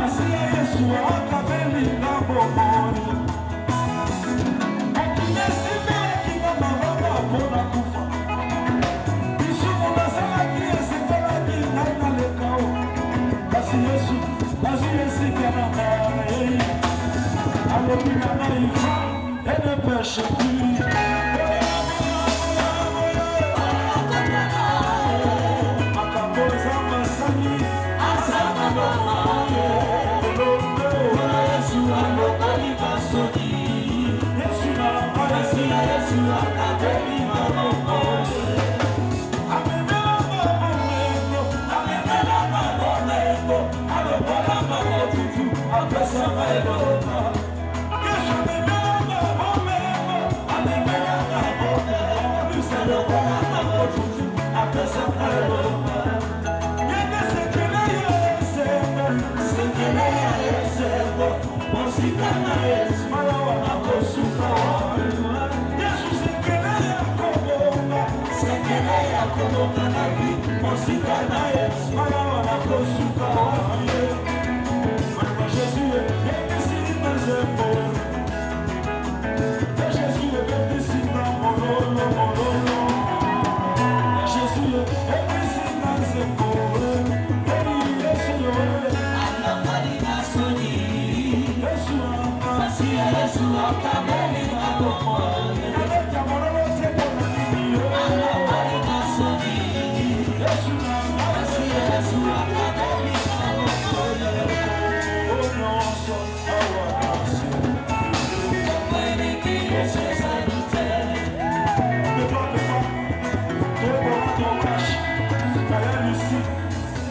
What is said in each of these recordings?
Masiya Yesu akabeli nga bomoi. Mokili esimbelaki nga mabanga mpo na kufa. Lisumu nasalaki esengelaki ngai naleka o. Kasi Yesu azwi esika na ngai. Alobi na ngai va et ne pêche plus. Makambo eza masani Yesu alongoli basoni. Yesu na ngai. Masiya Yesu akabeli maboko. Amemelanga bomengo. Amemelanga bomengo, alongolanga motutu, apesanga elonga. Yesu amemelanga bomengo. Amemelanga bomengo, alongolanga motutu, apesanga elonga. Yende sekele ya esengo. Sekele ya esengo, mosika na Yesu, Malawa nakosuka wapi? Yesu sekele ya kobonga. Sekele ya kobonga na vi, mosika na Yesu, Malawa nakosuka wapi? Mama Jésus ebebisi na nzembo. Ya Jésus ebebisi na mololo mololo. Ya Jésus ebebisi na nzembo. Ei Yesu yo. Alongoli na soni. Yesu anga. Masiya Yesu akabeli na bomoi. Naleta mololo te mpona nini yo. Alongoli na soni. Yesu na ngai. Masiya Yesu akabeli na bomoi. Nyonso awa na se. Eleki Yesu ezali te. Pepa pepa toyebola tomarche na ya Lusi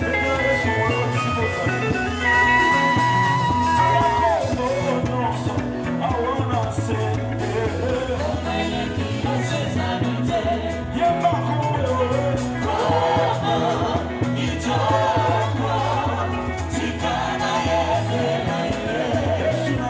ete Yesu mololo bisika ozali abakombo nyonso awa na se. Eleki Yesu ezali te. Yemba kombo. Kitoko, tika nayembela ye. Yesu na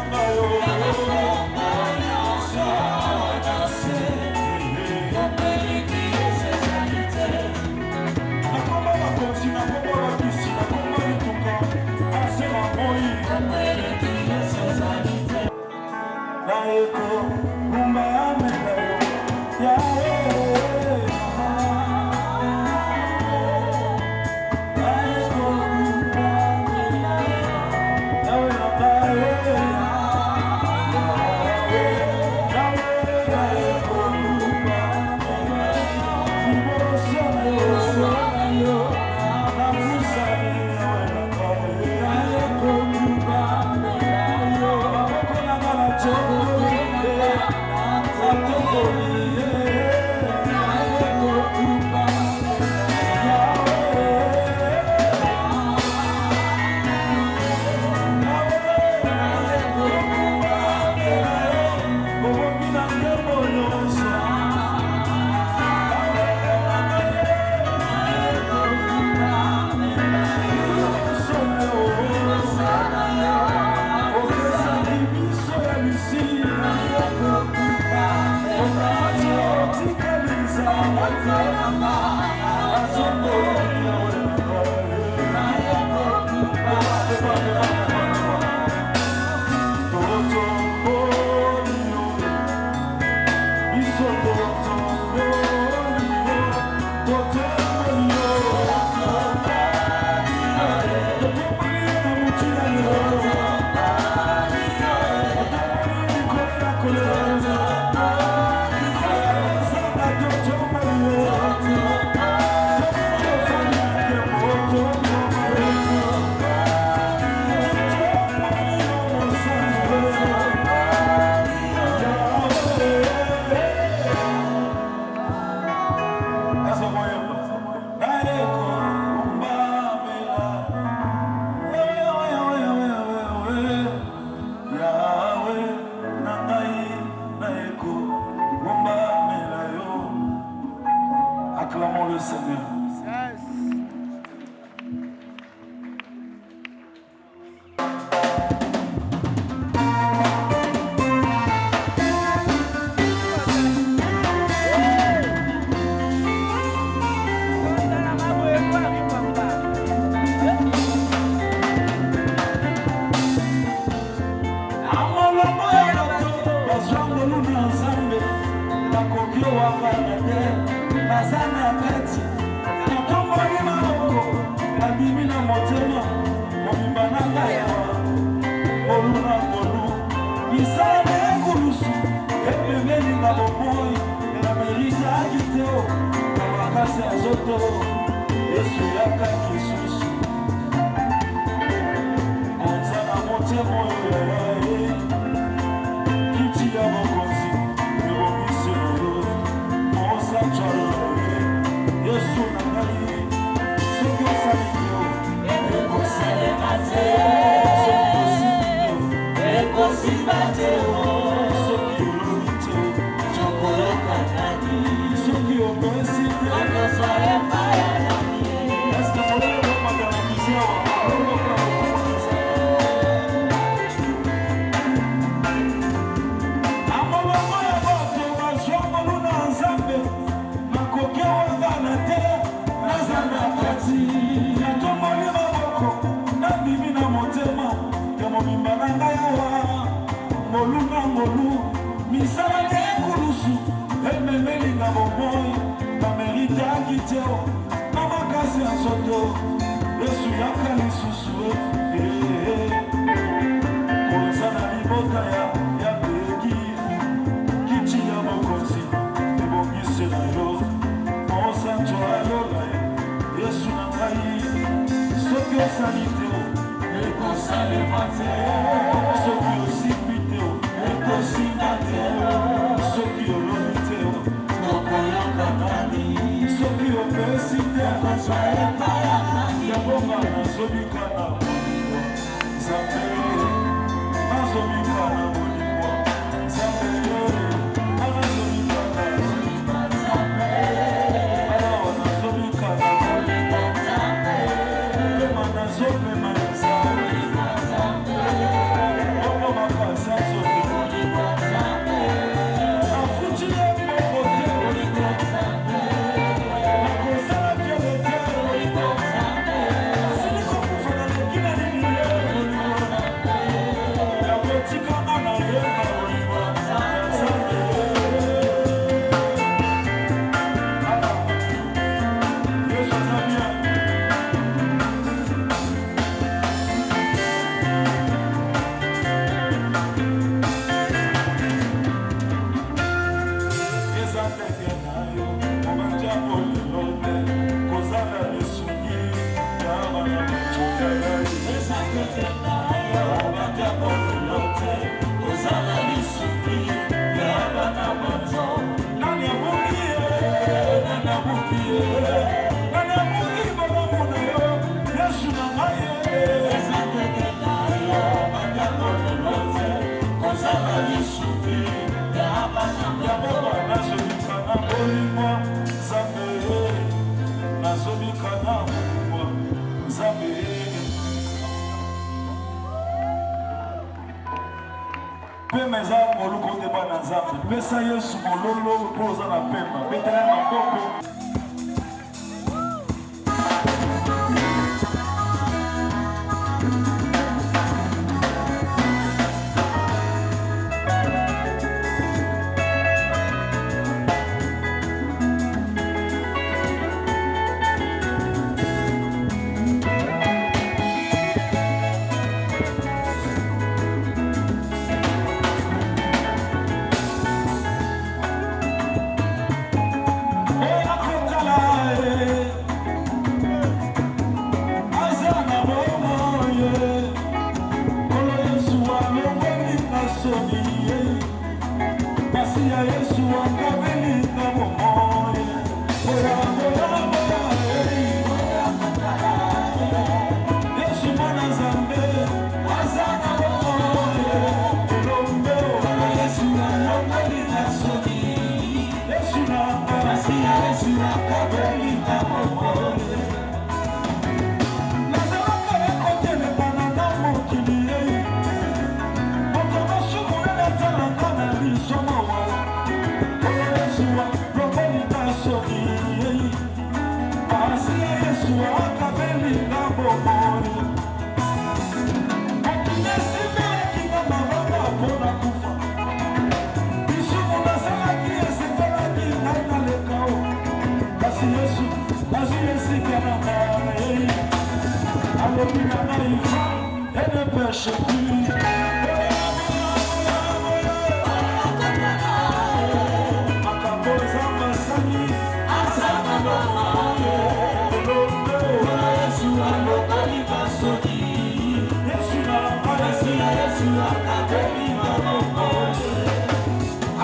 Kowangana te, naza na kati. Natomboli maboko, nandimi na motema mobimba na ngai awa. Ngolu na ngolu, misala na ekulusu ememeli nga bomoi na meritaki te o, na makasi ya nzoto Yesu yakaki lisusu konza na motema oyo ya ye. Kiti ya bokonzi ebongisi na yo, mosantu ye Yesu na ngai. Soki osali te o, Ekosalema te. Soki osimbi te o, Ekosimba te o. Soki olobi te o, Tokoyoka nani? Soki opesi te, Akozwa epai ya nani? Eske molelo bomata na kisi awa? Olokona kokomisa na molongo ya bato bazwa ngolu na Nzambe. Nakoki owangana te, naza na kati. Natomboli maboko, nandimi na motema ya mobimba na ngai awa. Ngolu na ngolu, misala na ekulusu ememelinga bomoi nameritaki te o, na makasi ya nzoto Yesu yaka lisusu e, eh, eh. Koza na libota ya peki, kiti ya mokonzi ebongisi na yo, mosantu alola ye Yesu na ngai. Soki osali te o, Ekosalema te. Soki osimbi te o, Ekosimba te. Soki olobi te o, Tokoyoka nani? Soki opesi te, Akozwa epai ya nani? Yabonga nazobika na bolingo Nzambe, nazobika na bolingo Nzambe, nazobika na Bolingo Nzambe. Awa nazobika na Bolingo Nzambe. pema, nazopema Nzambe. Bolingo Nzambe. Bongo makasi ya nzoto. Bolingo Nzambe. Nafuti ye moko te. Bolingo Nzambe. Nakozala fiere te. Bolingo Nzambe. Nasili kokufa, naleki na nini ye? Bolingo Nzambe. Yakotikanga na yeba Bolingo Nzambe. Nzambe. Ah, Yesu aza bien. Eza ndenge na yo obandi yango lelo te, kozala lisungi ya bana bacoka ya Eza ndenge na yo obandi yango lelo te, kozala lisuki ya bana bato. Nani abongi ye? Nani abongi ye? Nani abongi bolamu na yo, Yesu na ngai ye? Eza ndenge na yo obandi yango lelo te, kozala lisuki ya bana Ya bato. baba, nazobika na bolingo Nzambe, nazobika na bolingo Nzambe. Pema eza moluko te, bana Nzambe. Pesa Yesu mololo mpo oza na pema. Betela ye maboko. Oyo akotala ye aza na bomoi. Nkolo Yesu alongoli na soni ye, masiya Yesu akabeli na bomoi. Oya, oya, oya, Yesu mwana Nzambe aza na bomoi, elombe. Yesu alongoli na soni. Yesu na Masiya Yesu akabeli na bomoi. Nazalaka ekotelema na mokili ye, moto mosuku nene atalanga na liso mawa. Alobi na ngai va et ne pêche plus. Makambo eza masani Yesu alongoli basoni. Yesu na ngai. Yesu akabeli maboko.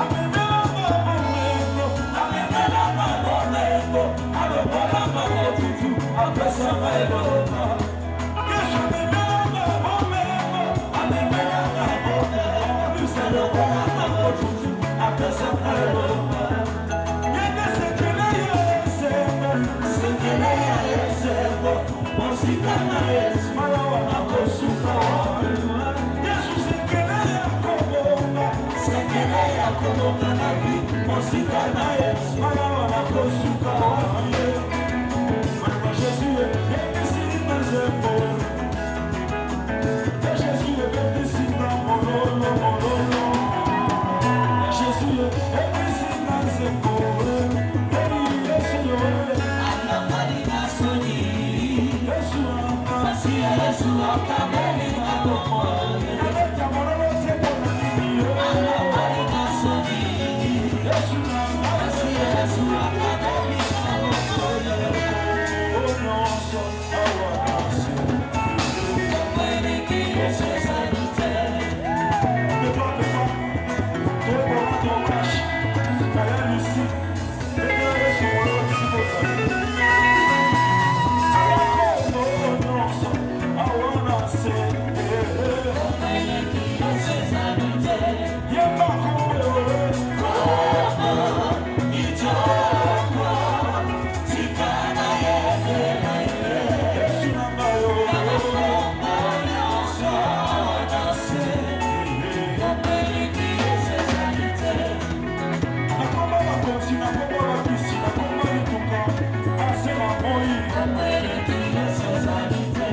Amemelanga bomengo. Amemelanga bomengo, alongolanga motutu, apesanga elonga. Yesu amemelanga bomengo. Amemelanga bomengo, alongolanga motutu, apesanga elonga. Yende sekele ya esengo. Sekele ya esengo, mosika na Yesu, Malawa nakosuka wapi? Yesu sekele ya kobonga. Sekele ya kobonga na vi, mosika na Yesu, Malawa nakosuka wapi? Mama Jésus yebisi na nzembo.